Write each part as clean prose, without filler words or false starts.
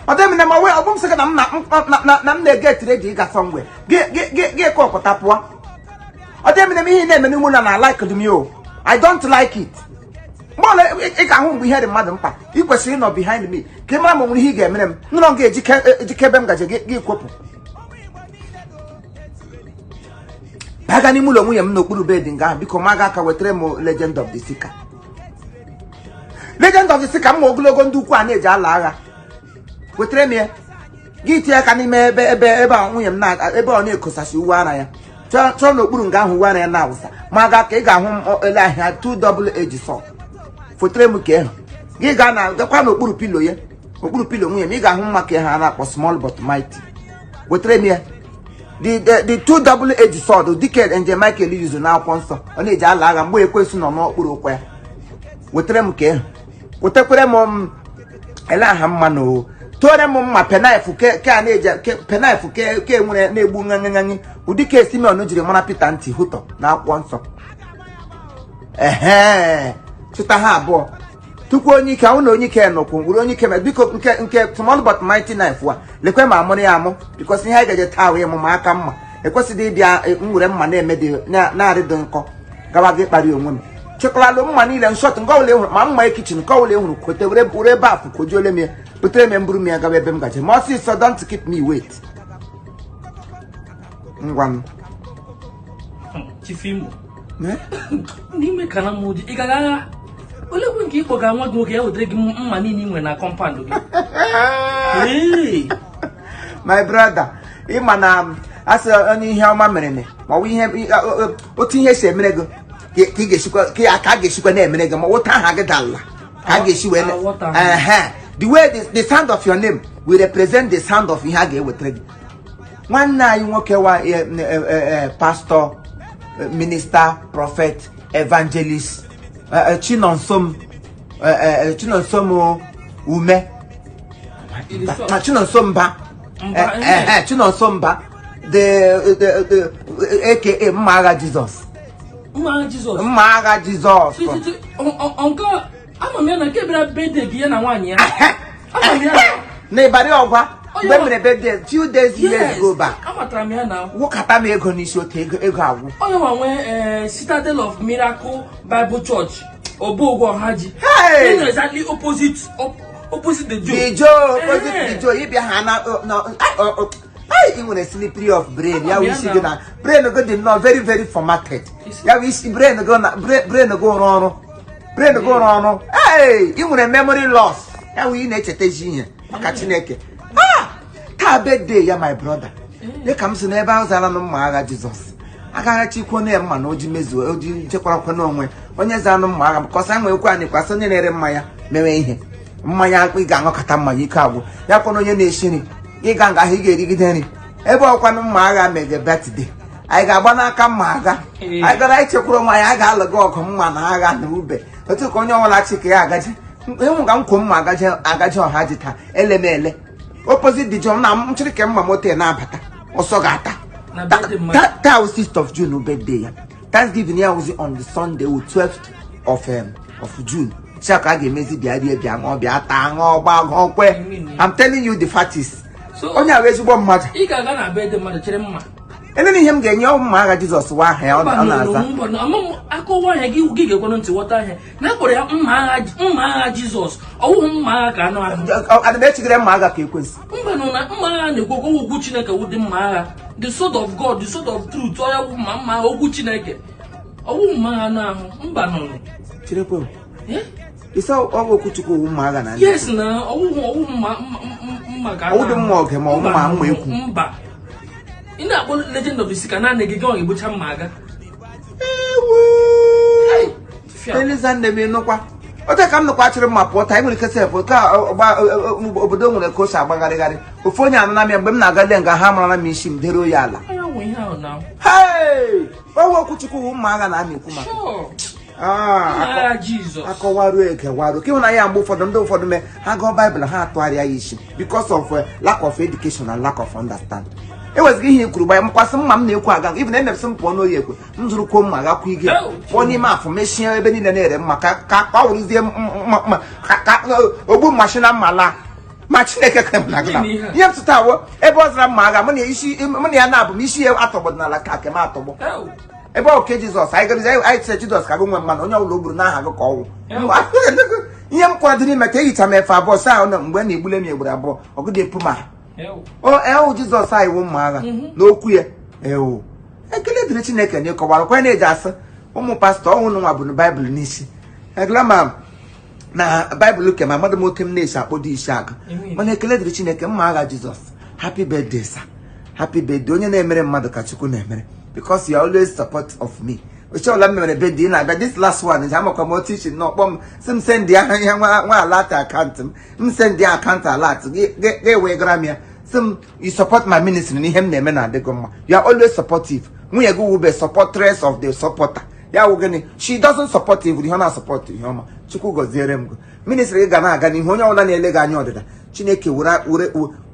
Ọ dị m na ma wee ọ bụ m sị gị na m na m na-eget ready ịga somewhere, gị kọkọta pụọ. Ọ dị m na ihe ị na-eme n'ime ụlọ na like m yo, I don't like it. Mgbe ọla ị ga-ahụ mgbe ihe dị mmadụ mkpa, ị kwesịrị ịnọ behind me ka ị mara ma o nwere ihe ị ga-emere m. Nụrọ m ga-ejike ebe m gaje, gị kwopụ baga n'ime ụlọ nwunye m n'okpuru bed nga ahụ. Biko, ma ga aka wetara m Legend of the Seeker, Legend of the Seeker, mma ogologo ndị ukwu a na-eji ala agha, wetara m ya. Gị tinye aka n'ime ebe a nwunye m na ebe ọ na-ekosasị uwe ara ya, chọọ n'okpuru nga ahụ uwe ara ya na-awụsa, ma ga ka ị ga-ahụ m ele ahịa two double edge sword, fotere m ka ịhụ. Gị gaa na gakwa n'okpuru pillow ya, okpuru pillow nwunye m, ị ga-ahụ mma ka ha na-akpọ small but mighty, wetara m ya. The two double edge sword dike Angel Michael use n'akwụkwọ nsọ, ọ na-eji ala agha mgbe ekwensu nọ n'okpuru ụkwụ ya, wetara m ka ịhụ. Wetakwere m ele aha mma na o tụọrọ m mma penknife ke a na-eji penknife ke nwere na-egbu nganganganị, ụdị ka Simeon jiri mara Pita ntị hụtọ n'akwụkwọ nsọ. Ehe, chụta ha abụọ tupu onye ike ahụ na onye ike nọkwu were onye ike mee. Biko, nke small but mighty knife wa, lekwe ma amụrụ ya amụ, because ihe anyị gaje taa wee mụma aka mma ekwesịghị ịbịa m were mma na-eme dị na-arị dị nkọ gawa gị kparị onwe m. Chịkọlalụ mma niile nshọt nke ọbụla ịhụrụ, ma mma kitchen nke ọbụla ịhụrụ, kote were baf kojuole m ya, butere m ya, mburu m ya gawa ebe m gaje ma ọsịsọ. Don't keep me wait. Ngwa m. Chief Imo, n'ime ka na mmụọ ị gaga agha, olekwe nke ịkpọga nwa gị nwoke ya wetara gị mma niile ị nwere na compound gị? My brother, ịma na asị onye ihe ọma mere ma ọ bụ ihe otu ihe si emere gị ka ị ga-esikwa ka a ga-esikwa na-emere gị, ma wụta aha gị dala ka a ga-esi wee. The way the sound of your name will represent the sound of ihe a ga-ewetara gị. Nwanne anyị nwoke wa pastor, minister, prophet, evangelist Chinonsom, Chinonsom Ume, Chinonso Mba, Chinonso Mba, the aka mma agha Jizọs. Mma agha Jizọs. Mma agha Jizọs. Nke ama m ya na nke bịara birthday gị ya na nwaanyị ya, ama m ya. Na ịbarị ọgwa mgbe m mere birthday few days years go back. Amatara m ya na wụkata m ego n'isi otu ego agwụ. Onye nwa nwee Citadel of Miracle Bible Church, Obogwu Ọhaji. Hey! Exactly opposite the Joe. The Joe, opposite the Joe. Ịbịa ha na ị nwere slippery of brain ya, wụ isi gị na brain gị dị nnọọ very very formatted, ya wụ isi brain gị na brain gị rụrụ ọrụ, brain gị rụrụ ọrụ. Hey, ị nwere memory loss, ya wụ ị na-echetezi ihe maka Chineke. Taa birthday ya, my brother, dịka m si n'ebe ahụ zara m mma agha Jizọs agaghachikwu na ya mma na oji mezuo oji chekwarakwa n'onwe onye zanụ mma agha kọsa nwekwa anyị kwasị onye na-ere mmanya mewe ihe mmanya ị ga-aṅụkọta mmanya ike agwụ ya, kwana onye na-esi nri ịga nga ahụ ị ga-erigide nri ebe ọkwanụ mma agha mege birthday, anyị ga-agba n'aka mma agha, anyị gara ichekwara onwe anyị, a ga-alụ gị ọgụ mma na agha na ube otu ka onye ọbụla chi ka ya agaji ịhụ ka m kwuo mma agaji agaji ọha ji taa elemele opposite the John na m chịrị ka mma moto na-abata ọsọ ga-ata. Na birthday mmadụ. Taa wụ 6th of June birthday ya. Thanksgiving ya wụzi on the Sunday wụ 12th of June. Si ka a ga-emezi bịa rie, bịa ṅụọ, bịa taa, ṅụọ, gbaa, gụọ kwe. I'm telling you the fact is onye a wụ ezigbo mmadụ. Ị ga-aga na birthday mmadụ chere mma? Elena ihe m ga-enye ọ mma agha Jizọs wa aha ya ọ na-aza. Akọwa ahịa gị, gị ga-ekwenụ ntị ghọta ahịa na akpọrọ ya mma agha Jizọs, ọwụghị mma agha ka anụ ahụ. Ana m echigara mma agha ka ekwensu. Mba, nọ na mma agha na-ekwu okwu okwu Chineke wụ dị mma agha, the sword of God, the sword of truth. Ọ ya wụ mma agha okwu Chineke, ọwụghị mma agha anụ ahụ. Mba, nụrụ. Cherekwe, isi ọ bụ okwu Chukwu wụ mma agha na ndị. Yes, na ọwụghị mma ka anụ Ọwụdị mma ọgụ ma ọ mma ekwu. Mba, ị na-akpọ Legend of the Seeker naanị gị, gị ọ ga-egbucha mma agha. Ewu! Eliza nne m, ịnụkwa ote ka m nụkwa chịrị mma pụọ taa. Ị nwere ike sef ka obodo nwere ka o si agbagharịgharị ofu onye anụna m ya mgbe m na-aga lee nga ha marala m isi m dero ya ala. Anya nwe ihe ahụ na Hey! Ọwụ okwu Chukwu wụ mma agha na a na-ekwu maka. Mma agha Jizọs. Akọwaruo ekewaruo ka ịhụnanya ya. Mgbe ụfọdụ ndị ụfọdụ mee ha gụọ Baịbụl, ha atụgharịa ya isi because of lack of education and lack of understand. Enwezighị ihe i kwuru gbaya mkwasị mma m na-ekwu aga even emepụsị m pụọ n'oyi ekwe m zụrụ kwuo mma gakwa ige pụọ n'ime afọ mechie ebe niile na-ere mma ka ọ wụrụzie mma ka ogbu mmachi na mma laa. Ma Chineke kere m na gị na ihe m tụta awụ ebe ọ zara mma agha mụ na isi mụ na ya na-abụ m isi ya atọgbọ n'ala ka ke m atọgbọ ebe oke Jizọs anyị gara anyị sị Jizọs ka gị nwe mmanụ onye ọbụla o gburu n'aha gị ka ọnwụ ihe m kwadoro ime ka ehicha m efe abụọ saa ahụ na mgbe na-egbule m egburu abụọ ọgụdị epu ma o ewu Jizọs anyị wụ mma agha n'okwu ya ewu ekele dịrị Chineke na ịkọwara kwa na-eji asị ụmụ pastọ ọhụrụ nwa bụ baịbụl n'isi ekele ma na baịbụl ke ma amadụ m oke m na-esi akpọdo isi agụ mana ekele dịrị Chineke mma agha Jizọs. Happy birthday, sir. Happy birthday. Onye na-emere mmadụ ka Chukwu na-emere, because you are always support of me. Oche ọla m mere birthday na-abịa, this last one ji amakwa m otu ichi n'ọkpọ m si m send ya ihe nwa nwa alert account m m send ya account alert gị gara m ya si m you support my ministry na ihe m na-eme na-adịgo mma. You are always supportive. Nwunye gị wube supportress of the supporter ya wụ gịnị? She doesn't support evil, ihe ọ na-support ihe ọma. Chukwu gọziere m gị. Ministry gị ga na-aga n'ihu. Onye ọbụla na-ele gị anya ọdịda, Chineke were were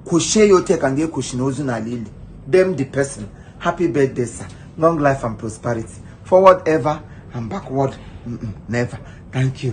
kwụchie ya ote ka nga ekwuchi na ozu n'ala ili them the person. Happy birthday, sir. Long life and prosperity. Forward ever and backward never. Thank you.